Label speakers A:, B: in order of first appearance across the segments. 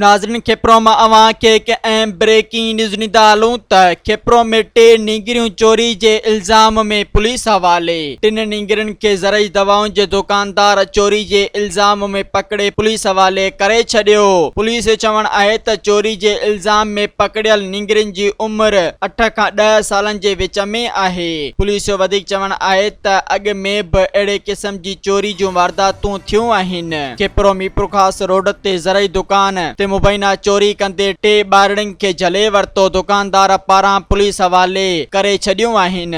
A: ناظرين کپرو مان اوهان کي هڪ اهم بريڪنگ نيوز ڏيندا هلون ته کپرو ۾ ٽي نينگريون چوري جي الزام ۾ پوليس حوالي، ٽن نينگرين کي زرعي دوائن جي دوڪاندار چوري جي الزام ۾ پڪڙي پوليس حوالي ڪري ڇڏيو. پوليس جو چوڻ آهي ته چوري جي الزام ۾ پڪڙيل نينگرين جي عمر اٺ کان ڏهه سالن جي وچ ۾ آهي. پوليس جو وڌيڪ چوڻ آهي ته اڳ ۾ به اهڙي قسم جي چوري جون وارداتون ٿيون آهن. کپرو ميرپورخاص روڊ تي زرعي دڪان تي مبينا چوري ڪندي ٽي ٻارڙين کي جهلي ورتو، دڪاندار پاران پوليس حوالي ڪري ڇڏيون آهن.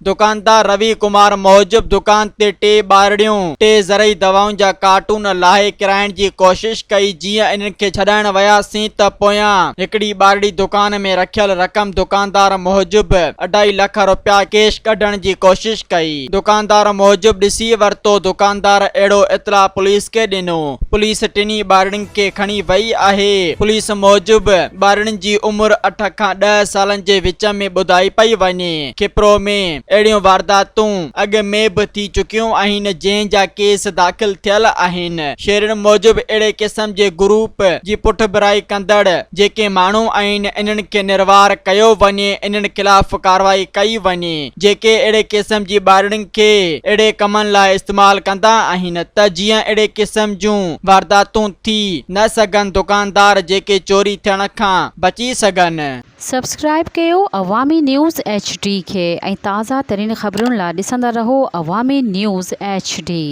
A: دڪاندار روي ڪمار موجب دڪان تي ٽي ٻارڙيون ٽي زرعي دوائن جا ڪارٽون لاهي ڪرائڻ جي ڪوشش ڪئي جيئن انهن کي ڇڏائڻ وياسين ته پويان هڪڙي ٻارڙي دڪان ۾ رکيل رقم دڪاندار موجب اڍائي لک رپيا ڪيش ڪڍڻ جي ڪوشش ڪئي. دڪاندار موجب ڏسي ورتو دڪاندار اهڙو اطلاع پوليس کي ڏنو پوليس ٽنهي ٻارڙين کي کڻي وئي آهي پوليس موجب ٻارڙين جي عمر اٺ کان ڏهه سالن جي وچ ۾ ٻڌائي پئي وڃي کپرو ۾ اهڙيون وارداتون اڳ ۾ به ٿي چڪيون آهن جنهن جا ڪيس داخل ٿيل آهن شهرين موجب اهڙي قسم جي گروپ جي پٺڀرائي ڪندڙ جيڪي ماڻهو آهن انهن کي نروار ڪيو وڃي انهن خلاف ڪارروائي ڪئي وڃي. جيڪي اهڙي قسم جي ٻارڙين کي اهڙي ڪمن لاء استعمال ڪندا آهن ته جيئن اهڙي قسم جون وارداتون ٿي نه سگهن دڪاندار جيڪي چوري ٿيڻ کان بچي سگهن.
B: سبسڪرائيب ڪيو عوامي نيوز ايڇ ڊي کي ۽ تازه ترين خبرن لا ڏسندا رهو عوامي نيوز ايڇ ڊي.